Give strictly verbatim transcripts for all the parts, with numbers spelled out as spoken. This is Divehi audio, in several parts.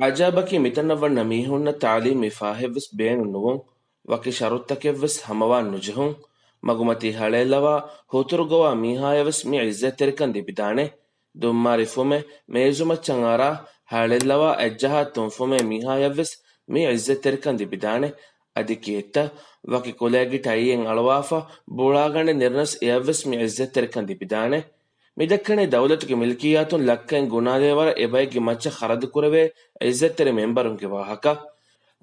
އަޖައިބަކީ މިތަނަށް ވަންނަ މީހުންނަށް ތާލީމް މި ފާހެއްވެސް ބޭނުން ނުވުން، ވަކި ޝަރުތަކެއްވެސް ހަމަވާން ނުޖެހުން، މަގުމަތީ ހަޅޭއްލަވާ ހުތުރުގޮވާ މީހާޔަށްވެސް މި އިއްޒަތްތެރިކަން ލިބިދާނެ. ދުންމާރި ފުމެއް މޭޒުމައްޗަށް އަރާ ހަޅޭއްލަވާ އެއްޖަހާ ތުންފުމޭ މީހާޔަށްވެސް މި އިއްޒަތްތެރިކަން ލިބިދާނެ. އަދި ކިއެއްތަ ވަކި ކުލައެއްގެ ޓައިއެއް އަޅުވާފަ ބުޅާގަނޑެއް ނެރުނަސް އެޔަށްވެސް މި އިއްޒަތްތެރިކަން ލިބިދާނެ. މިދައްކަނީ ދައުލަތުގެ މިލްކިއްޔާތުން ލައްކައިން ގުނާލޭވަރަށް އެބައެއްގެ މައްޗަށް ޚަރަދުކުރެވޭ އިއްޒަތްތެރި މެންބަރުންގެ ވާހަކަ.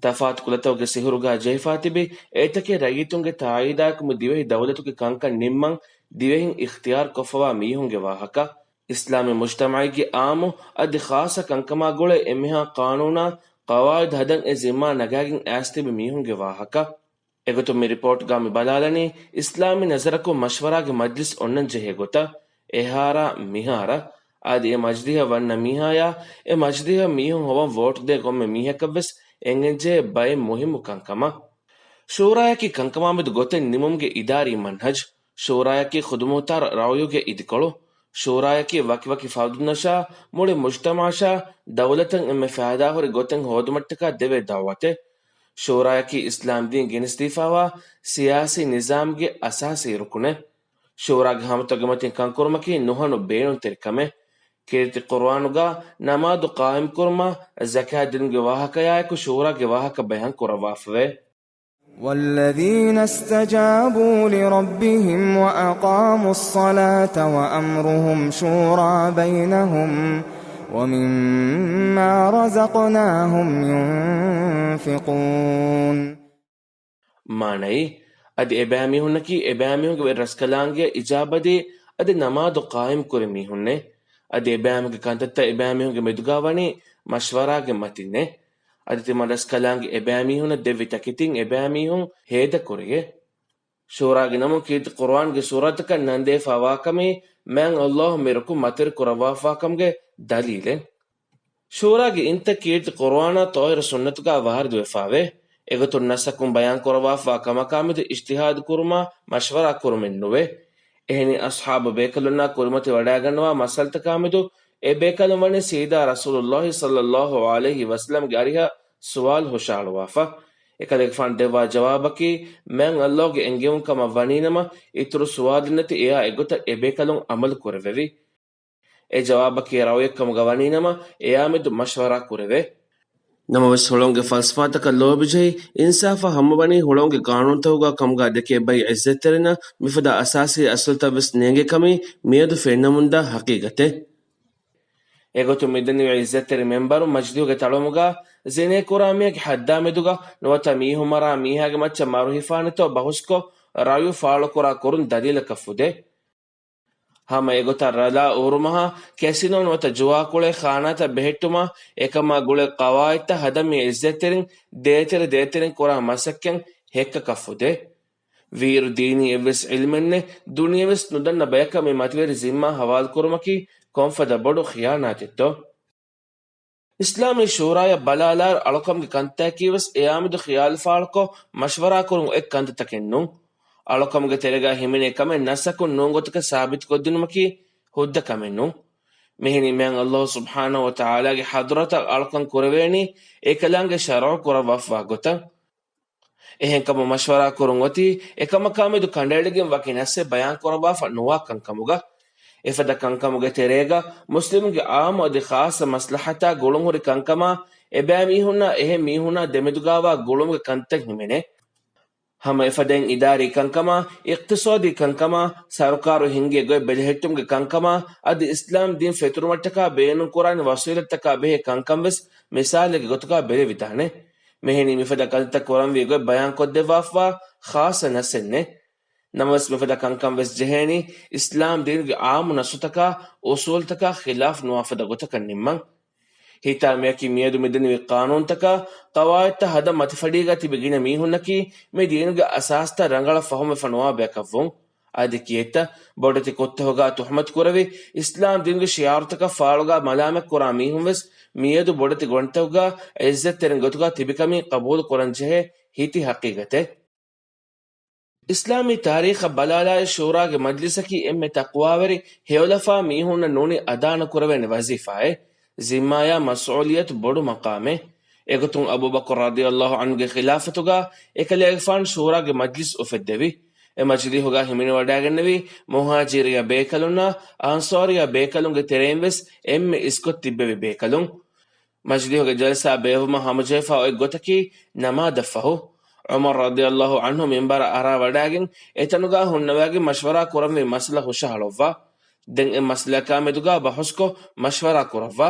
ތަފާތު ކުލަތަކުގެ ސިހުރުގާ ޖެހިފާ ތިބި އެތަކެއް ރައްޔިތުންގެ ތާއީދާއެކު މި ދިވެހި ދައުލަތުގެ ކަންކަން ނިންމަން ދިވެހިން އިޚްތިޔާރުކޮށްފަވާ މީހުންގެ ވާހަކަ. އިސްލާމީ މުޖްތަމަޢެއްގެ އާއްމު އަދި ޚާއްޞަ ކަންކަމާ ގުޅޭ އެންމެހާ ޤާނޫނާ ޤަވާއިދު ހަދަން އެ ޒިންމާ ނަގާގެން އައިސް ތިބި މީހުންގެ ވާހަކަ. އެގޮތުން މި ރިޕޯޓްގާ މި ބަލާލަނީ އިސްލާމީ ނަޒަރަކުން މަޝްވަރާގެ މަޖްލިސް އޮންނަން ޖެހޭ ގޮތަށް. އެހާރާ މިހާރަށް އަދި އެ މަޖްލިހަށް ވަންނަ މީހާޔާ އެ މަޖްލިހަށް މީހުން ހޮވަން ވޯޓް ދޭ ކޮންމެ މީހަކަށްވެސް އެނގެންޖެހޭ ބައެއް މުހިއްމު ކަންކަމަށް. ޝޫރާޔަކީ ކަންކަމާމެދު ގޮތެއް ނިމުމުގެ އިދާރީ މަންހަޖް. ޝޫރާޔަކީ ޚުދުމުހުތާރު ރައުޔުގެ އިދިކޮޅު. ޝޫރާޔަކީ ވަކިވަކި ފަރުދުންނަށާ މުޅި މުޖްތަމަޢަށާ ދައުލަތަށް އެންމެ ފައިދާހުރި ގޮތެއް ހޯދުމަށްޓަކާ ދެވޭ ދަޢުވަތެއް. ޝޫރާޔަކީ އިސްލާމް ދީން ގެނެސްދީފާވާ ސިޔާސީ ނިޒާމްގެ އަސާސީ ރުކުނެއް. ޝޫރާގެ ހަމަތަކުގެ މަތިން ކަންކުރުމަކީ ނުހަނު ބޭނުންތެރި ކަމެއް. ކީރިތި ޤުރުއާނުގާ ނަމާދު ޤާއިމްކުރުމާ، ޒަކާތް ދިނުމުގެ ވާހަކަޔާއެކު ޝޫރާގެ ވާހަކަ ބަޔާން ކުރައްވާފަވޭ. والذين استجابوا لربهم وأقاموا الصلاة وأمرهم شورى بينهم ومما رزقناهم ينفقون. މާނައީ، އަދި އެބައިމީހުންނަކީ އެބައިމީހުންގެ ރަސްކަލާނގެ އިޖާބަދީ އަދި ނަމާދު ޤާއިމްކުރި މީހުންނޭ. އަދި އެބައިމީހުންގެ ކަންތައްތައް އެބައިމީހުންގެ މެދުގާ ވަނީ މަޝްވަރާގެ މަތިންނޭ. އަދި ތިމަން ރަސްކަލާނގެ އެބައިމީހުންނަށް ދެއްވި ތަކެތިން އެބައިމީހުން ހޭދަކުރެޔޭ. ޝޫރާގެ ނަމުން ކީރިތި ޤުރުއާންގެ ސޫރާތަކަށް ނަންދޭފާވާކަމީ މާތް ﷲ މި ރުކުން މަތިވެރި ކުރައްވާފާކަމުގެ ދަލީލެއް. ޝޫރާގެ އިންތައް ކީރިތި ޤުރުއާނާ ޠާހިރު ސުންނަތުގާ ވާރިދުވެފާވޭ. އެގޮތުން ނައްސަކުން ބަޔާންކުރައްވާފާ ކަމަކާމެދު އިޖްތިހާދު ކުރުމާ މަޝްވަރާ ކުރުމެއް ނުވޭ. އެހެނީ އަޞްޙާބު ބޭކަލުންނާ ކުރިމަތިވަޑައިގަންނަވާ މައްސަލަތަކާމެދު އެ ބޭކަލުން ވަނީ ސީދާ ރަސޫލުﷲ ޞައްލަﷲ ޢަލައިހި ވަސައްލަމްގެ އަރިހަށް ސުވާލު ހުށަހަޅުވާފަ. އެކަލޭގެފާނު ދެއްވާ ޖަވާބަކީ މާތް ﷲ ގެ އެންގެވުން ކަމަށް ވަނީނަމަ، އިތުރު ސުވާލެއް ނެތި އެއާ އެގޮތަށް އެބޭކަލުން ޢަމަލު ކުރެވެވި. އެ ޖަވާބަކީ ރައުޔެއްކަމުގަ ވަނީނަމަ، އެޔާމެދު މަޝްވަރާ ކުރެވޭ. ނަމަވެސް ހުޅަނގުގެ ފަލްސަފާތަކަށް ލޯބިޖެހި، އިންސާފަށް ހަމަވަނީ ހުޅަނގުގެ ޤާނޫނުތަކުގަ ކަމުގަ ދެކޭ ބައި އިއްޒަތްތެރިންނަށް މިފަދަ އަސާސީ އަސްލުތައްވެސް ނޭނގޭ ކަމީ މިއަދު ފެންނަމުންދާ ހަޤީގަތެއް. އެގޮތުން މިދެންނެވި އިއްޒަތްތެރި މެންބަރު މަޖިލީހުގެ ތަޅުމުގަ ޒިނޭކުރާ މީހަކީ ހައްދާމެދުގަ ނުވަތަ މީހުން މަރާ މީހާގެ މައްޗަށް މަރުހިފާނެތޯ ބަހުސްކޮށް، ރައުޔު ފާޅުކުރާ ކުރުން ދަލީލަކަށް ފުދޭ. ހަމަ އެގޮތަށް ރަލާ އޫރުމަހާ، ކެސިނޯ ނުވަތަ ޖުވާކުޅޭ ޚާނާތައް ބެހެއްޓުމާ، އެކަމާ ގުޅޭ ޤަވާއިދްތައް ހަދަން މި އިއްޒަތްތެރިން ދޭތެރެ ދޭތެރިން ކުރާ މަސައްކަތް ހެއްކަކަށް ފުދޭ. ވީއިރު ދީނީ އެއްވެސް ޢިލްމެއްނެތް، ދުނިޔެވެސް ނުދަންނަ ބަޔަކަށް މި މަތިވެރި ޒިންމާ ހަވާލުކުރުމަކީ ކޮންފަދަ ބޮޑު ޚިޔާނާތެއްތޯ؟ އިސްލާމީ ޝޫރާޔަށް ބަލާލާއިރު އަޅުކަމުގެ ކަންތަކީވެސް އެޔާމެދު ޚިޔާލު ފާޅުކޮށް މަޝްވަރާކުރުން އޮތް ކަންތައްތަކެއް ނޫން. އަޅުކަމުގެ ތެރޭގަ ހިމެނޭ ކަމެއް ނައްސަކުން ނޫންގޮތަކަށް ސާބިތުކޮށްދިނުމަކީ ހުއްދަ ކަމެއް ނޫން. މިހެނީ މާތް ﷲ ސުބްޙާނަހޫ ވަތަޢާލާގެ ޙަޟްރަތަށް އަޅުކަން ކުރެވޭނީ އެކަލާނގެ ޝަރުޢު ކުރައްވާފަވާ ގޮތަށް. އެހެންކަމުން މަޝްވަރާ ކުރުން އޮތީ އެކަމަކާމެދު ކަނޑައެޅިގެން ވަކި ނައްސެއް ބަޔާން ކުރައްވާފަ ނުވާ ކަންކަމުގަ. އެފަދަ ކަންކަމުގެ ތެރޭގަ މުސްލިމުންގެ ޢާއްމު އަދި ޚާއްޞަ މަސްލަޙަތާ ގުޅުންހުރި ކަންކަމާ، އެބައިމީހުންނާ އެހެން މީހުންނާ ދެމެދުގާވާ ގުޅުމުގެ ކަންތައް ހިމެނޭ. ހަމަ އެފަދައިން އިދާރީ ކަންކަމާ، އިޤްތިޞާދީ ކަންކަމާ، ސަރުކާރު ހިންގޭ ގޮތް ބެލެހެއްޓުމުގެ ކަންކަމާ، އަދި އިސްލާމް ދީން ފެތުރުމަށްޓަކާ ބޭނުންކުރާނެ ވަސީލަތްތަކާ ބެހޭ ކަންކަން ވެސް މިސާލެއްގެ ގޮތުގަ ބެލެވިދާނެ. މިހެނީ މިފަދަ ކަންތައް ކުރަންވީ ގޮތް ބަޔާންކޮށްދެއްވާފަވާ ޚާއްޞަ ނައްސެއް ނެތް. ނަމަވެސް މިފަދަ ކަންކަން ވެސް ޖެހޭނީ އިސްލާމް ދީނުގެ ޢާއްމު ނައްސުތަކާ، އުޞޫލުތަކާ ޚިލާފް ނުވާ ފަދަ ގޮތަކަށް ނިންމަން. ހިތާމަޔަކީ މިއަދު މިދެންނެވި ޤާނޫނުތަކާ، ޤަވާއިދުތައް ހަދަން މަތިފަޑީގަ ތިބި ގިނަ މީހުންނަކީ މި ދީނުގެ އަސާސްތައް ރަނގަޅަށް ފަހުމްވެފަ ނުވާ ބަޔަކަށްވުން. އަދި ކިއެއްތަ ބޮޑެތި ކުށްތަކުގަ ތުހުމަތު ކުރެވި، އިސްލާމް ދީނުގެ ޝިޢާރުތަކަށް ފާޅުގަ މަލާމަތް ކުރާ މީހުން ވެސް މިއަދު ބޮޑެތި ގޮނޑިތަކުގަ އިއްޒަތްތެރިން ގޮތުގަ ތިބިކަމީ ޤަބޫލު ކުރަން ޖެހޭ ހިތި ހަޤީގަތެއް. އިސްލާމީ ތާރީޚަށް ބަލާލާއިރު ޝޫރާގެ މަޖްލިސަކީ އެންމެ ތަޤްވާވެރި ހެޔޮލަފާ މީހުންނަށް ނޫނީ އަދާނުކުރެވޭނެ ވަޒީފާއެއް. ޒިންމާޔާ މަސްއޫލިއްޔަތު ބޮޑު މަޤާމެއް. އެގޮތުން އަބޫބަކުރު ރަޟިޔަﷲ ޢަންހުގެ ޚިލާފަތުގަ އެކަލޭގެފާނު ޝޫރާގެ މަޖްލިސް އުފެއްދެވި. އެ މަޖްލީހުގަ ހިމެނިވަޑައިގެންނެވި މުހާޖިރިއްޔާ ބޭކަލުންނާ އަންޞާރިއްޔާ ބޭކަލުންގެ ތެރެއިން ވެސް އެންމެ އިސްކޮށް ތިއްބެވި ބޭކަލުން. މަޖްލީހުގެ ޖަލްސާ ބޭއްވުމަށް ހަމަޖެހިފަ އޮތް ގޮތަކީ ނަމާދަށްފަހު. ޢުމަރު ރަޟިޔަﷲ ޢަންހު މިންބަރަށް އަރާވަޑައިގެން އެތަނުގަ ހުންނަވައިގެން މަޝްވަރާ ކުރަންވީ މައްސަލަ ހުށަހަޅުއްވާ. ދެން އެ މައްސަލައަކާ މެދުގަ ބަހުސްކޮށް މަޝްވަރާ ކުރައްވާ.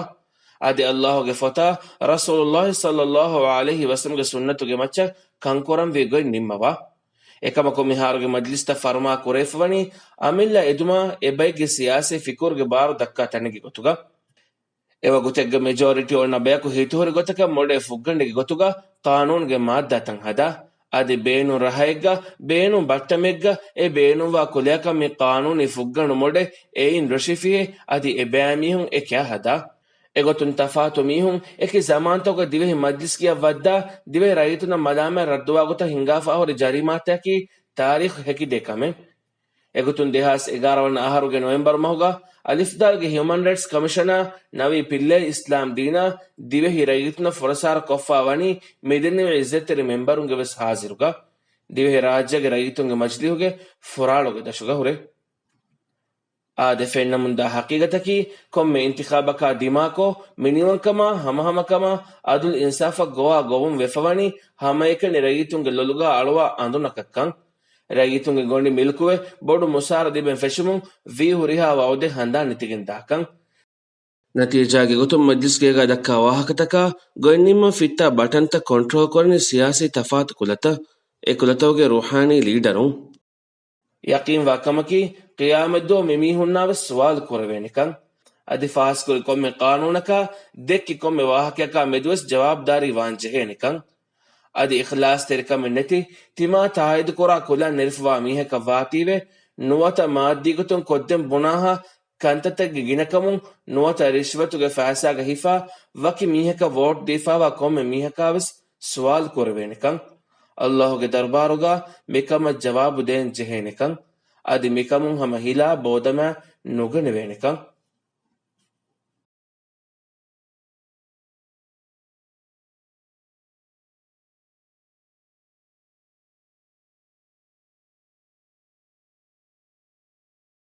އަދި ﷲ ގެ ފޮތާ ރަސޫލުﷲ ޞައްލަﷲ ޢަލައިހި ވަސައްލަމްގެ ސުންނަތުގެ މައްޗަށް ކަންކުރަންވީ ގޮތް ނިންމަވާ. އެކަމަކު މިހާރުގެ މަޖްލިސްތައް ފަރުމާ ކުރެވިފަވަނީ އަމިއްލަ އެދުމާ އެބައެއްގެ ސިޔާސީ ފިކުރުގެ ބާރު ދައްކާ ތަނެއްގެ ގޮތުގަ. އެވަގުތެއްގަ މެޖޯރިޓީ އޮންނަ ބަޔަކު ހިތުހުރި ގޮތަކަށް މޮޑެ ފުއްގަނޑެއްގެ ގޮތުގަ ޤާނޫނުގެ މާއްދާތައް ހަދާ. އަދި ބޭނުން ރަހައެއްގަ، ބޭނުން ބައްޓަމެއްގަ، އެ ބޭނުންވާ ކުލަޔަކަށް މި ޤާނޫނީ ފުއްގަނޑު މޮޑެ އެއިން ރޮށިފިހެ، އަދި އެބައިމީހުން އެ ކެއާ ހަދާ. އެގޮތުން ތަފާތު މީހުން އެކި ޒަމާންތަކުގަ ދިވެހި މަޖްލިސް ގެއަށް ވައްދާ، ދިވެހި ރައްޔިތުންނަށް މަލާމާތް ރައްދުވާ ގޮތަށް ހިނގާފަ ހުރި ޖަރީމާތަކީ ތާރީޚު ހެކިދޭ ކަމެއް. އެގޮތުން ދެހާސް އެގާރަ ވަނަ އަހަރުގެ ނޮވެމްބަރު މަހުގަ އަލިފްދާރުގެ ހިއުމަން ރައިޓްސް ކޮމިޝަނާ ނަވީ ޕިއްލޭ އިސްލާމް ދީނާ ދިވެހި ރައްޔިތުންނަށް ފުރަސާރަ ކޮށްފަ ވަނީ މިދެންނެވި އިއްޒަތްތެރި މެމްބަރުންގެ ވެސް ހާޒިރުގަ، ދިވެހި ރާއްޖޭގެ ރައްޔިތުންގެ މަޖްލީހުގެ ފުރާޅުގެ ދަށުގަ ހުރެ. އާދެ، ފެންނަމުންދާ ހަޤީގަތަކީ، ކޮންމެ އިންތިޚާބަކާ ދިމާކޮށް، މިނިވަންކަމާ، ހަމަހަމަކަމާ، އަދުލު އިންސާފަށް ގޮވާ ގޮވުން ވެފަވަނީ ހަމައެކަނި ރައްޔިތުންގެ ލޮލުގާ އަޅުވާ އަނދުނަކަށްކަން. ރައްޔިތުންގެ ގޮނޑި މިލްކުވެ، ބޮޑު މުސާރަ ލިބެން ފެށުމުން ވީ ހުރިހާ ވައުދެއް ހަނދާން ނެތިގެން ދާކަން. ނަތީޖާގެ ގޮތުން މަޖްލިސްގޭގާ ދައްކާ ވާހަކަތަކާ ގޮތްނިންމަން ފިއްތާ ބަޓަންތައް ކޮންޓްރޯލް ކުރަނީ ސިޔާސީ ތަފާތު ކުލަތައް، އެ ކުލަތަކުގެ ރޫޙާނީ ލީޑަރުން. ޔަޤީންވާ ކަމަކީ، ޤިޔާމަތްދުވަހު މިމީހުންނާވެސް ސުވާލު ކުރެވޭނެކަން. އަދި ފާސްކުރި ކޮންމެ ޤާނޫނަކާ، ދެއްކި ކޮންމެ ވާހަކަޔަކާ މެދުވެސް ޖަވާބުދާރީ ވާން ޖެހޭނެކަން. އަދި އިޚްލާޞްތެރިކަމެއް ނެތި، ތިމާ ތާއީދުކުރާ ކުލަ ނެރެފަވާ މީހަކަށް ވާތީވެ، ނުވަތަ މާއްދީގޮތުން ކޮށްދޭން ބުނާހާ ކަންތައްތަކެއްގެ ގިނަކަމުން، ނުވަތަ ރިޝްވަތުގެ ފައިސާގަ ހިފާ، ވަކި މީހަކަށް ވޯޓް ދީފާވާ ކޮންމެ މީހަކާވެސް ސުވާލު ކުރެވޭނެކަން. ﷲ ގެ ދަރުބާރުގަ މިކަމަށް ޖަވާބު ދޭން ޖެހޭނެކަން. އަދި މިކަމުން ހަމަ ހިލާ ބޯދަމާ ނުގަނެވޭނެކަން.